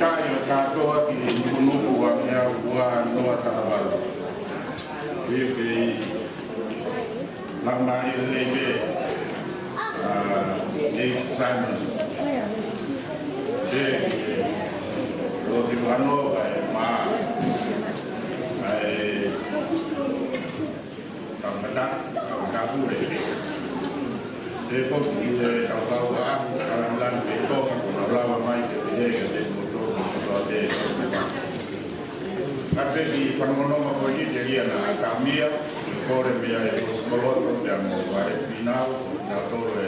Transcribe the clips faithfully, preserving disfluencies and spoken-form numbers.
Kātoa ki he nukunuku ʻa e meʻa ua noa taha valu. Pea kei laumālie lelei pē ʻa Nate Simon. Pea ko e ʻosi ua noa ʻa e mā ʻa e Tangata, tangata pule. Te ko ki he tau kau a, kalangilangi te ko, ko na lava mai ke te he ke te moto, moto a te. Ka te ki fanongonongo ko i te lia na tamia, ko le mea e ko koloto te amo vale pinau, na tolo e.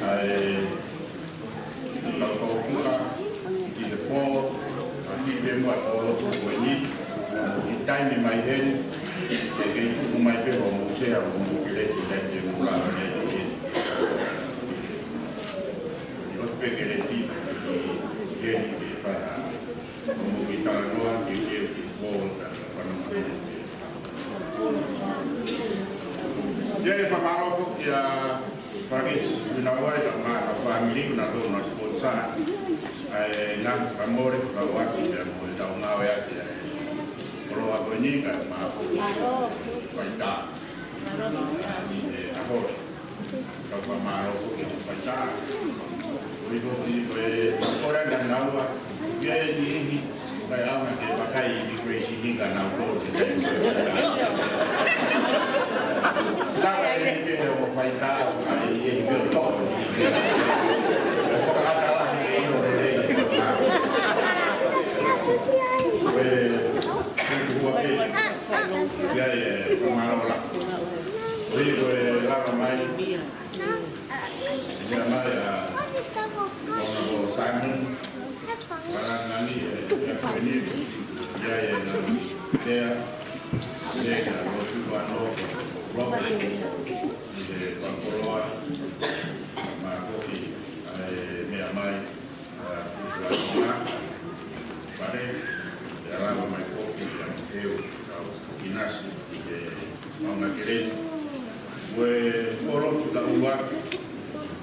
Ai, Tau kau kuka ki he pō, ʻa ki pē mua ʻa e pō lotu ko eni, ki taimi mai heni, ke kei tuku mai pē hoʻomou sea, hoʻomou kelesi, taimi te mou lava nei ki heni. ʻI loto pē kelesi, ki heni, ki he pā, hoʻomou kiʻi talanoa, ki he, ki he pō, ta, ta, ta, ta, ta. Ia e fakamālō foki ʻa Fakis, ina wai ka ma ka family, na lo na sponsor. Ai na ka more ka waki ia mo e tau ngāue ʻaki ʻa e koloa ko eni ka ma ko faitā. Ni e ʻaho. Ka fakamālō foki ʻa faitā. Ko i ko i ko e kora na naua. Ia e niʻihi, kai ʻaonga ke vakai immigration ni ka nau tō te kai. Laka e ni ke he o faitā, ai e ni ke tō. E fakakatala ni e ino lelei. E, e, hua ke. Ia e, ko mālō la. Ui, ko e lava mai. Ia mai a, Honorable Simon, Palanani, e, e, Kuini, ia, ia, na, ia, ia, ia, lotu ano, lotu, i he pakoloa, ma koki, e, mea mai, a, ua, ua, pare, e, lava mai koki, ia, eu, au, kinasi, i he, Mauna Kelesi. Ko e kolotu ka ua,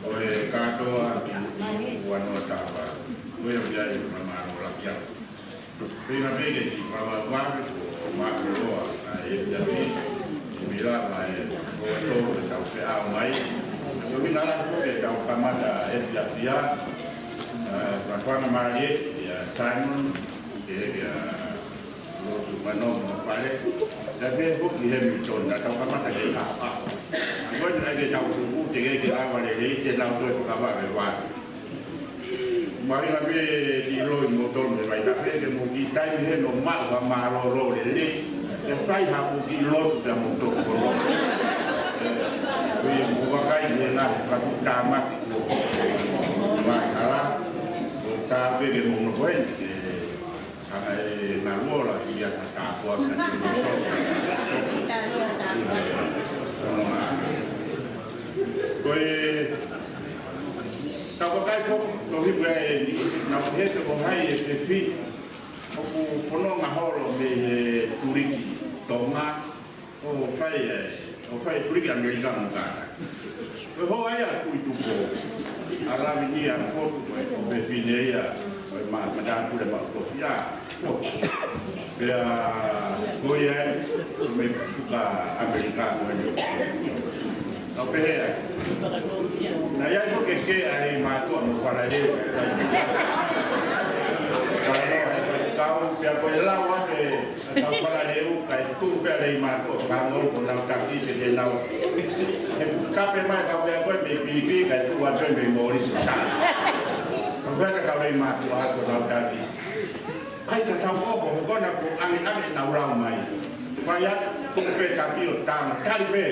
ko e kātoa, ua noa tapa. Ko e ʻoku ʻi ai e mamaʻo lakia. Pea peke ki Papa Vare, ko Makoloa, a e F F I, ko Mila, ma e, ko e tō, ko e tau pe au mai. Ko Mila la ko e tau kamata F F I a, a, Papa Marie, ia Simon, ke, ke, a, Lotu mano mo fale. Na pē foki he mi tona tau kamata ke ka pa. Ko na ke tau tuku te ke ke lava lelei te nau toe fakavave vave. Mai la pē ki loi mo tonu he mai ta pē ke mo ki taimi he no ma va ma lo lo lelei. Ke fai ha mo ki lotu ta mo to ko lo. Kui mo vakai he na ka tu tama ki ko. Mai hala. Ko ta pē ke mo no ko e. Anga e ngā lola ia ka ka kua ka te mo. Ko e tau kakai ko, ko hiku e ni, na ko he ko hai e pefi, ʻoku fononga holo mei he tuliki Tonga, ʻo fai e, ʻo fai e tuliki ʻAmelika mo Kanata. Ko e hoa ia Kuitupo. ʻA Lavenia Fotu ko e, ko e fefine ia, ko e ma, matāpule ma ko fia. Pea, ko ia e, mei puka ʻAmelika ko e. Kau pehē ai. Naʻe ʻi ai ko e kē ʻa e mātuʻa mo Falaleu. Kau pea ko e lau atu e Kau Falaleu, kae tuʻu pē ʻa e mātuʻa, ka ngau ko nau taki te te nau. He kape mai kau pea koe mei pipi, kae tuʻu atu mei mōlisi. Kau pea ka kau mātuʻa ko nau taki. ʻAi ka tau ʻoho, he ko na ko ange ange nau lau mai. Fai atu, tuʻu pē taki ʻo tama, tali pē.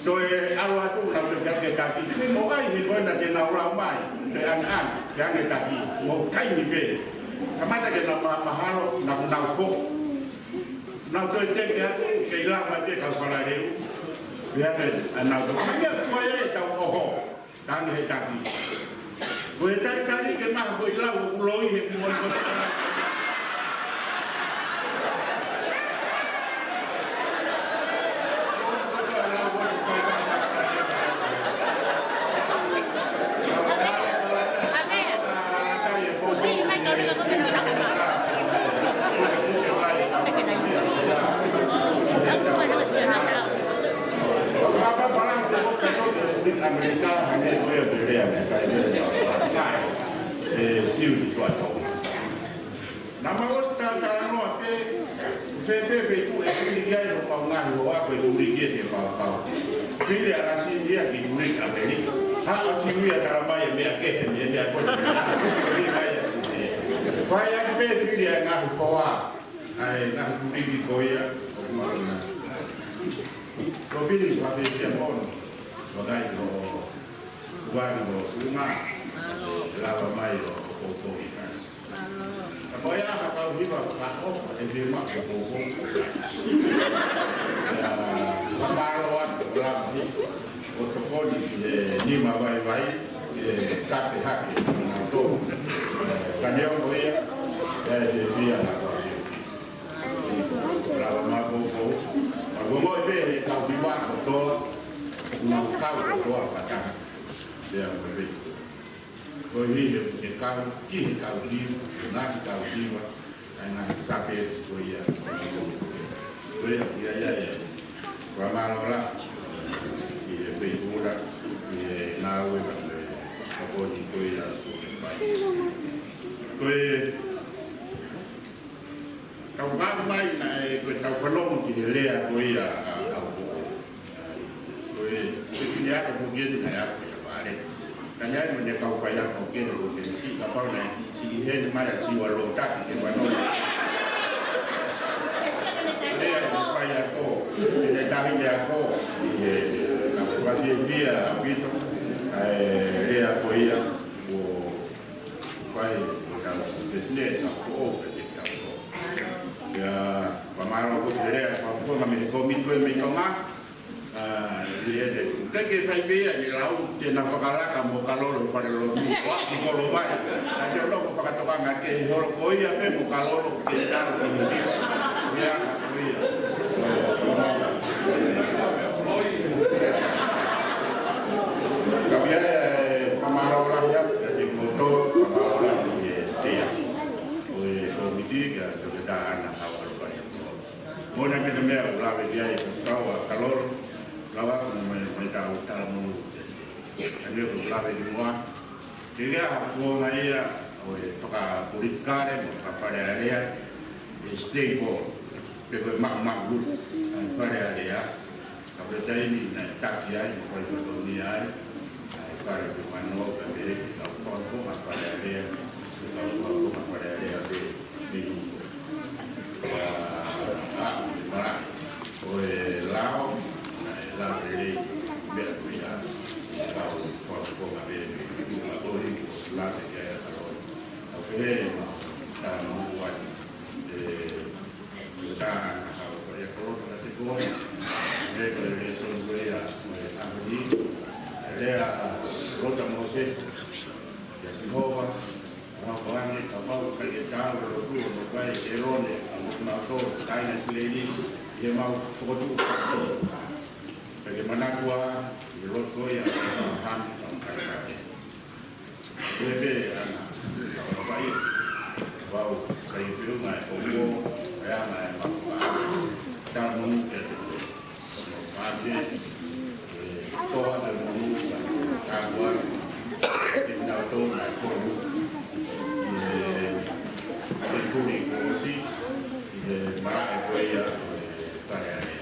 Toe ʻalu atu, nau te taki taki. He mo ai, he ko na te nau lau mai. Te ange ange, te ange taki. Mo kaimi pē. Kamata ke nau ma-, mahalo, nau, nau fo. Nau toe teke atu, kei lava mai pē Kau Falaleu. Pea pē, ʻa nau toe. Ia, kua e tau ʻoho. Tani he taki. Ko e talitali ke maha ko i lau, ʻoku loi he kuo i ko. Ka hangē ko e pele a me kai pele. Kai. E, siu si tua tau. Naʻa mau ʻosi talanoa pē, fēfē feituʻu ʻe fili ki ai hoʻo ngaahi hoa ko e tuliki ʻe te paupau. Fili ʻa ʻAsini ia ki tuliki ʻAmelika. Haʻu ʻAsini ia tala mai e meʻa kehe, meʻa, meʻa ko e meʻa. Fili mai ʻa e. Fai atu pē fili ʻa e ngaahi hoa. ʻA e ngaahi tuliki ko ia, ʻoku mau na. Ko Pili, fafekia mono. Ko ngai ko Suani ko Uma. Lava mai ʻo, ʻo, ʻo, ʻo, ʻi kai. Ka ko ia ha kau hiva ka ʻofa e fiemaʻu ko, ko, ko. Ka mālō atu, lava hi. ʻO tokoni e nima vaivai, e kape hake, nā tō. Ka neongo ia, e, e, fia na kua. Lava mā ko, ko. Ka ko mo e pē, e kau hiva kotoa, nau kau kotoa, pata. Pea mo e pē. Ko e hili he kau, ki he kau hiva, ngaahi kau hiva, ʻa e ngaahi sape ko ia, ko ia, ia, ia, ia. Ko e mālō lahi, ʻi he pei kura, ʻi he ngāue ka me, ka ko ni ko ia, ko e pai. Ko e, Tau ngāku mai naʻe, ko e tau fanongo ki he lea ko ia ʻa, ʻa, ʻa, ko e, ko e kine aka ko kene naʻe ako ia vale. Ka naʻe mo ne kau fai ako kene ko kene si, kapau naʻe si heni mai ʻa Siua Lotaki ke fanongo. Lea ko fai ako, kene tahi lea ko, ʻi he, ka kua fiefia ʻaupito, ʻa e lea ko ia, ko fai, ko tau, ko te ne, ka ko o, ka te tau ko. Ia, fakamālō ko te lea, ko ko mei he kōmiti ko e mei Tonga. ʻA, ʻi he te, te ke fai pē ia, ʻi lau, te na fakalaka mo Kalolo, fale lo, mo, ʻa, ki Kolowai. Ka te ʻono ko fakatokanga ke holo ko ia pē mo Kalolo, ke tau ki he. Ia, ko ia. Ka ia, e, fakamālō lahi atu, e, te moto, fakamālō lahi, e, sea. Ko e, kōmiti, ka, ka, ka, ana, hau, hau, hau. Mo na me na mea, ʻo lave ki ai, ka kau ʻa Kalolo, lava, mo, mo, mo, tau, tau, mo, ka ne, ʻo lave ki mua. Ke lea ha kuonga ia, ʻo e fakapolitikale, mo fakaFale Alea, e stable, pe ko e maʻumaʻu, ʻa e Fale Alea, ka ko e taimi naʻe taki ai, mo fai fatongia ai, ʻa e fale ko mano, ka me, ka ko, ko, ma Fale Alea, ka ko, ko, ma Fale Alea, pe, pe, ʻa, ʻa, ʻa, ko e lao, ʻa e lao lelei, meʻa ko ia, ka ko, ko, ko, ma, pe, pe, pe, ma, ko, ko, la, pe, ke, ka, ko, ko, ke, ma, ka, ma, ko, ʻa, e, Ko e tā ana hau ko ia ko Lota ka te koe. Lea ko e lēsoni ko ia mo e ʻaho ni. Lea ʻa Lota Mōsese. Kia Sihova, ʻa Pālangi, kapau ʻoku ʻikai ke tau lotu ʻo no kai ke lone, ʻa mo kinautolu, kāinga ʻIsileli, ʻi heʻemau fokotuʻu kātoa. Pea ke manatu ā, ʻi he lotu ko ia, ʻa Hami, ʻa mo kai kake. Ko e pē ana, ka ʻoku pai, vau, kai fiu mai, ʻo mo, ʻe ana e makuā. Tau monu ke te koe. Mo pāke, e, toa te monu, ka kua, te minau tō mai konu. E, e kuri kosi, e, mara e koe ia, e, tare ane.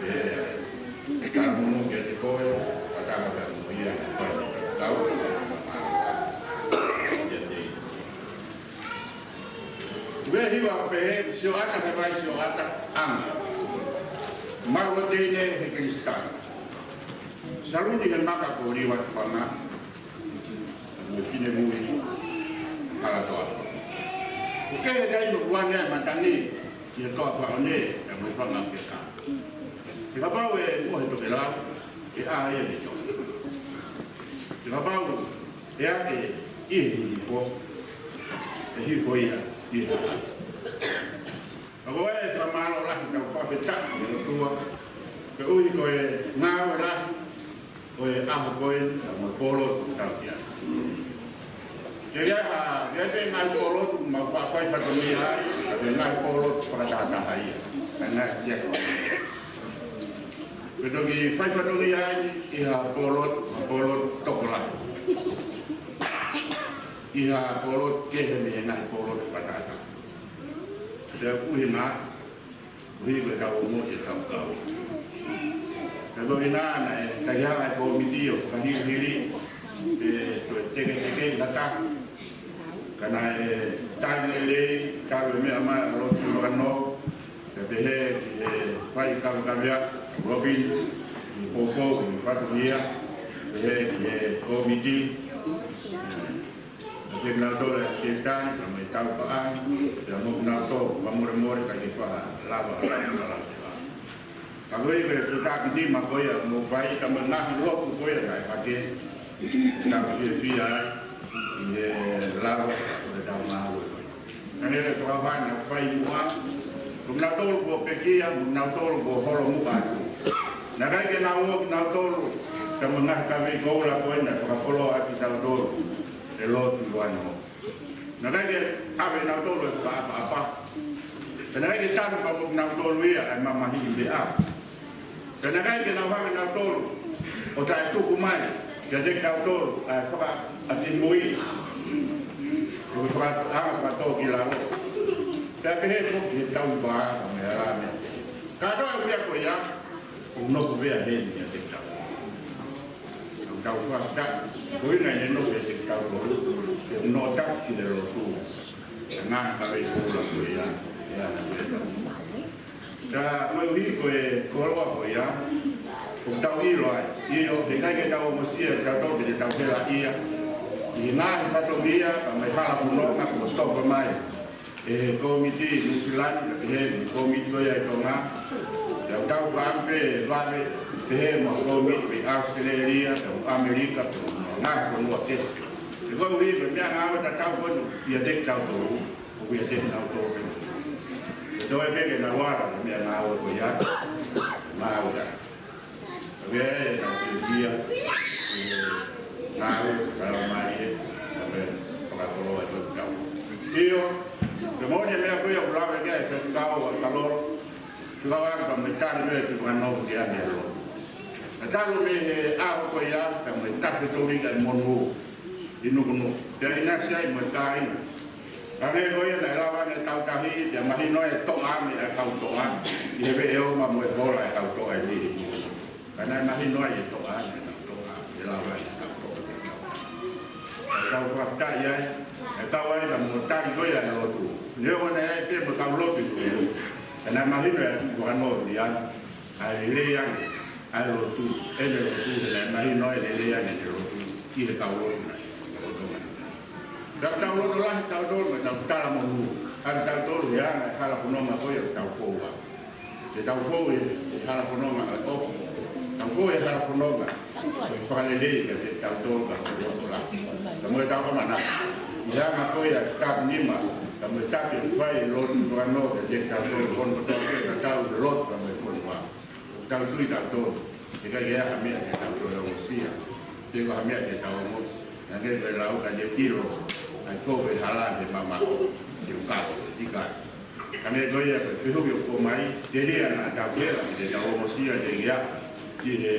E, Ka munu ke te koe, ka taka pea mo ia, ka kau, ka kau, ka kau. Ia te. Ue hiva pehē, sioʻata he vai sioʻata anga. Maua teine he Kilisitane. Saluni he maka ko Liva Tufanga. Mo Finemui, Halatoa. ʻOku kehe kai mo kuane a matane, ki he toa faone, ka mo fanga peka. Te kapau ʻe mohe tokelau, ʻe ʻā ia ki toa. Te kapau ʻe ake ʻi he hihifo, ʻe hihifo ia ʻi he hā. Ka ko e fakamālō lahi tau fakafetaʻi ki he ʻOtua, koeʻuhi ko e ngāue lahi, ko e ʻaho ko eni, ka mo e pōlotu tau ki ai. Ke ʻi ai ha, ke ʻi ai pē ngaahi pōlotu, mau faʻa fai fatongia ai, ka ko e ngaahi pōlotu fakatahataha ia. Ka ngaahi kia ko. Ko e toki fai fatongia ʻeni ʻi ha pōlotu, ha pōlotu tokolahi. ʻI ha pōlotu kehe mei he ngaahi pōlotu fakatātā. Pea ko e ʻuhinga, ʻuhi ko e tau ongo ʻi he tau kau. Pea ko e ʻuhinga naʻe, ka ʻi ai e kōmiti ʻo fakahilihili, ʻe toe teketeke ʻi ha taha. Ka naʻe tali lelei, tali e meʻa mai ʻa Lotu Lugano, pea pehē ki he fai kavekavea, Robin, ki he poupou, ki he fatongia, pehē ki he kōmiti, pea pehē kinautolu ʻa e sekitali, pea mo e tauhi paʻanga, pea mo kinautolu, fakamolemole, ka ke fakalava, lava, lava, lava. Ka ko e, ko e fakakiʻi nima ko ia, mo fai ka mo e ngaahi lotu ko ia naʻe hake, tau fiefia ai, ʻi he lava, ko e tau ngāue. Ka ne le fakahana fai muʻa, ko kinautolu kuo pekia, ko kinautolu kuo holo muʻa atu. Naʻe ʻikai ke nau ō kinautolu, ka mo e ngaahi kavei koula ko ē naʻe fakapoloa ʻaki kitautolu, ʻe Lotu Lugano. Naʻe ʻikai ke ʻave kinautolu ʻe fakaʻapaʻapa. Pea naʻe ʻikai ke tanu pea mo kinautolu ia ʻa e mamahiʻi meʻa. Pea naʻe ʻikai ke nau hanga kinautolu ʻo taʻetuku mai kiate kitautolu ʻa e fakaʻatimui. ʻO faka-, hanga fakatōkilalo. Pea pehē foki he tau i pā, ka mea la mea. Kātoa e meʻa ko ia, ʻoku nofo pē ia heni kiate kitautolu. Tau fakataha, ko e ʻuhinga ʻene nofo ʻiate kitautolu, ke noʻotaki ki he lotu. Ngaahi kavei koula ko ia, ia na ko e tau. Ka koeʻuhi ko e koloa ko ia, ʻoku tau ʻilo ai. ʻIo, he ʻikai ke tau ongosia, tau tau ke tau hela ia. ʻI he ngaahi fatongia, ka mo e hala fononga, kuo tofa mai ʻe he kōmiti Nuʻusila ni, pea pehē ki he kōmiti ko ia ʻi Tonga. Pea tau fakaʻamu pē vave, pehē mo e kōmiti mei ʻAositelēlia, pea mo ʻAmelika, pea mo e ngaahi fonua kehe. He koeʻuhi ko e meʻangāue tatau ko eni ʻiate kitautolu, ʻoku ʻiate kinautolu pē. Pea toe pē ke nau ala, meʻangāue ko ia, ngāue ia. Pea ʻe tau fiefia, ʻe ngāue, tau mai ē, pea fakakoloa ʻa e tau. ʻIo, ke moʻoni e meʻa ko ia ʻoku lave ki ai e fekau ʻa Kalolo, fekau ʻa Kalolo mo e tali meʻa ki Lugano ki ai meʻa lo. Naʻe talu mei he ʻaho ko ia, ka mo e tafe toli ka e monū ʻi Nukunuku. Pea ʻinasi ai mo e kāinga. Ka hangē ko ia naʻe lava ʻene tautahi, pea mahino e toʻa ange ʻa e kau toʻa, ʻi he veʻe oma mo e hola e kau toʻa ʻi he. Ka naʻe mahino ai e toʻa ange ʻa e kau toʻa, ʻe lava ʻene kau toʻa. ʻE kau fakataʻi ai, ʻe kau ai ka mo tali ko ia e lotu. Neongo naʻe ʻi ai pē mo e kau lotu ʻi Nukunuku. Ka naʻe mahino e atu Lugano ʻi ai, ʻa e lelei ange ʻa e lotu, ʻene lotu, he naʻe mahino e lelei ange ʻene lotu, ʻi he kau lotu na, ʻi he lotu na. Ka tau loto lahi tautolu, ka tau tala monū, ka tautolu he anga e hala fononga ko ia ʻoku tau fou ai. Te tau fou he, he hala fononga ʻa e ʻofa. Tau fou he hala fononga, ko e fakalelei kiate kitautolu ka tau loto lahi. Ka mo e tau ʻamanaki. ʻI he anga ko ia e taki nima, ka mo e taki ʻoku fai e Lotu Lugano kiate kitautolu, kono kotoa pē ka tau he lotu ka mo e fonua. Tau tui tautolu, ʻe ʻikai ke ʻi ai ha meʻa ke tau toe ongosia, pe ko ha meʻa ke tau ongosia. Naʻe ʻikai ke lau ka ne kilo, ʻa e ko e hala he mamaʻo, ke u kato, ʻikai ke. Ka ne ko ia ko e fehuʻi ʻoku ʻomai, telia naʻa tau hela, ke tau ongosia, ke ia, ki he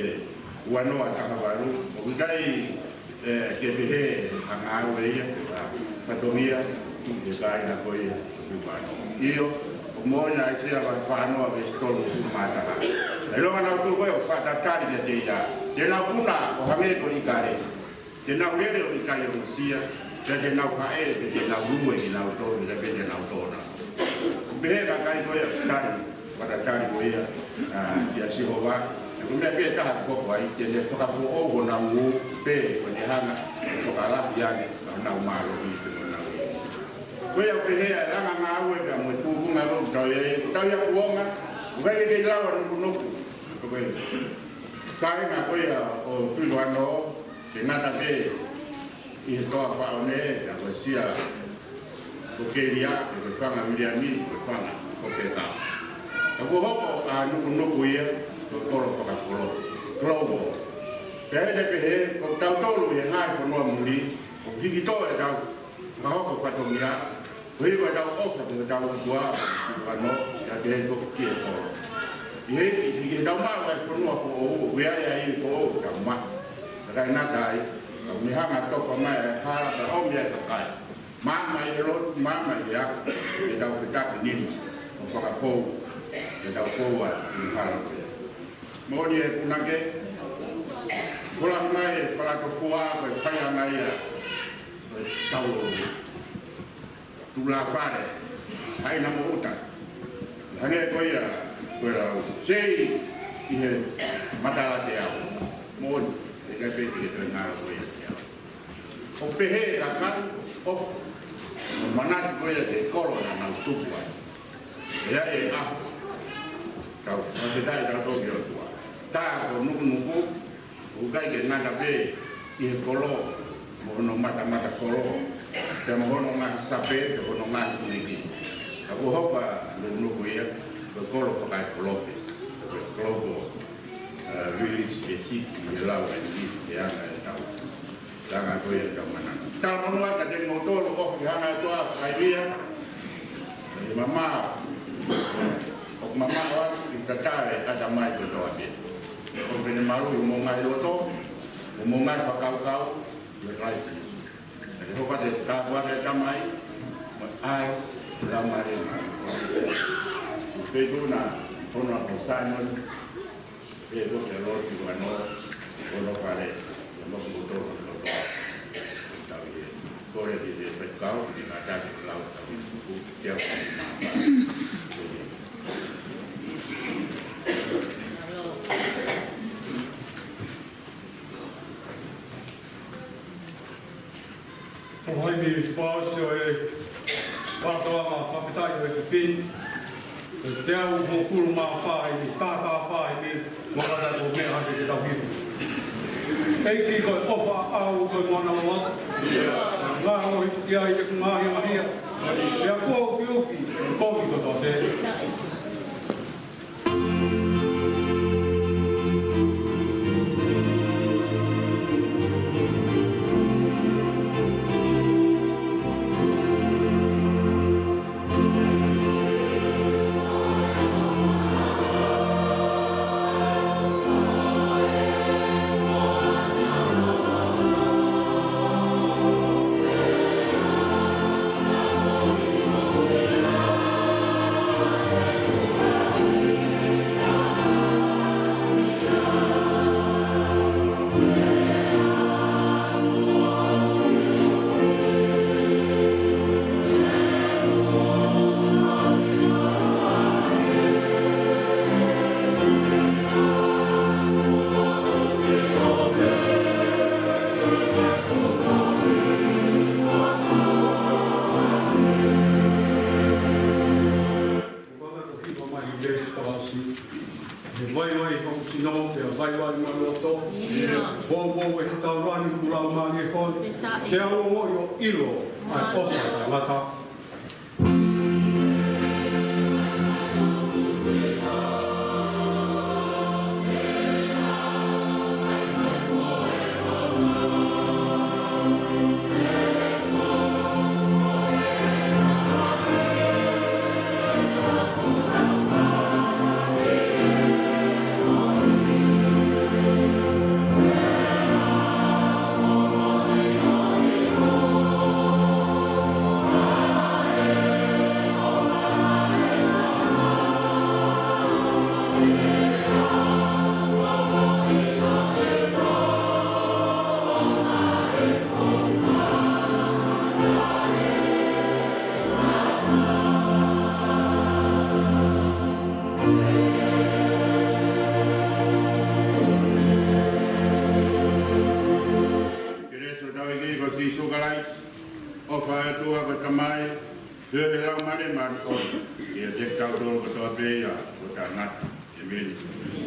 ua noa taha valu, ʻoku ʻikai ʻE, ke pehē, ha ngāue ia, ha fatongia, ki he kāinga ko ia, ki Lugano. ʻIo, ʻoku moʻoni ʻa ʻAisea vahe fā noa veesi tolu mo e fā taha. ʻIlonga nautolu ko ē ʻoku fakatatali kiate ia. Te nau puna ʻo hangē ko ʻIkale. Te nau lele ʻo ʻikai ongosia. Pea te nau haʻele, pea te nau lue kinautolu, pea te nau tō na. Pehē ʻe he kakai ko ia, tali. Fakatatali ko ia, ʻa, kia Sihova. He ko e meʻa pē taha ʻoku hoko ai, te ne fakafoʻou honau ngū, pe ko ʻene hanga ʻo fakalahi ange ʻa honau mālohi pe ko honau. Ko ia ʻoku pehē ʻa e langa ngāue pea mo e tuʻunga ʻoku tau ʻi ai, ʻoku tau ʻi ai kuonga, ʻoku ʻikai ke kei lava Nukunuku. Ko e kāinga ko ia ʻo Tuʻiloʻano, ke ngata pē ʻi he toa Faʻone, pea ko e sia ko Kelia, ko e fanga Viliami, ko e fanga ko Peka. Ka kuo hoko ʻa Nukunuku ia, ko e kolo fakakolo, global. Pea ʻe pehē, ko tautolu ʻi he ngaahi fonua muli, ʻoku hiki tō ʻetau fakahoko fatongia, koeʻuhi ko ʻetau ʻofa ki hotau ʻOtua, ʻa Nukuʻano, pea pehē foki ki he kolo. ʻI he, ʻi he tau maʻu ʻa e fonua foʻou, ʻoku ʻi ai ʻa e ivi foʻou, tau maʻu. Ka ʻikai ngata ai, ka mei hanga tofa mai ʻa e hala ka ʻomi ʻa e kakai. Maama ʻi he lotu, maama ʻi he ako, ʻetau fetaki nima, ʻo fakafou, ʻetau fou ʻa e hala ko ia. Moʻoni e punake, kolahi mai e fakalaka fua, ko e faiʻanga ia, ko e tau tulafale, haina mo uta. Hangē ko ia, ko e lau, sei ʻi he matala te au. Moʻoni, ʻikai pē ke toe ngalo ko ia te au. ʻO pehē ka kau, ʻo, ʻo manatu ko ia ki he kolo naʻa nau tupu ai. ʻE ai e ʻaho, tau fakafetaʻi tautolu ki he ʻOtua. Tā ko Nukunuku, ʻoku ʻikai ke ngata pē ʻi he kolo, mo hono matamata kolo, pea mo hono ngaahi sape, pea mo hono ngaahi kuniki. Ka kuo hoko ʻa Nukunuku ia, ko e kolo fakaekolope, ko e global, uh, village, pe city, ʻi he lau ʻa e ʻEngilisi, ʻi he anga ʻetau, anga ko ia ʻetau mananga. Talamonū atu kiate kimoutolu, ʻoku ke hanga ʻe he ʻOtua ʻo fakaivia, ʻi he mamaʻo, ʻoku mamaʻo atu ki he tatau ʻa e ʻatamai kotoa pē. ʻOku pehē malu ʻi hoʻomou ngaahi loto, hoʻomou ngaahi fakakaukau, ʻia Kalaisi Sīsū. Kae hoko atu e tāpuaki ʻa e Tamai, mo e ʻAlo, mo e Laumālie Māʻoniʻoni. Pea tuʻu na, hono ʻapo Saimoni, ʻe ko ke lo ti wano, hono fale, mo su koto, mo koto. Tau ʻi he, kole ki he faifekau, ki he ngata ke lau, tau ʻi he kuku, te au ki he māmā. Fohai mi fāsio e pātoa ma fakafetaʻi ʻo e fefine. Ko e teau hongofulu mā fā ʻi he tātā fā ʻi he mangata ko mea hake ke tau hiva. ʻEiki ko e ʻofa ʻaʻau ko e moana loa. Ngā ʻohi ki ai te ku ngaahi mahia. Pea ko ufiufi, ko ki kotoa pē. Ko e vaivai ʻi hoku sino, pea vaivai ʻi hoku loto. Poupou ʻi he taulani ʻoku lau mai ʻe koe. Te u ongoʻi ʻo ʻilo ʻa e ʻofa ʻa e tangata. Kelesi ʻa hotau ʻEiki ko Sīsū Kalaisi, ʻofa ʻa e ʻOtua ko e Tamai, feohi ʻa e Laumālie Māʻoniʻoni, ʻiate kitautolu kotoa pē ʻo taʻengata. ʻĒmeni.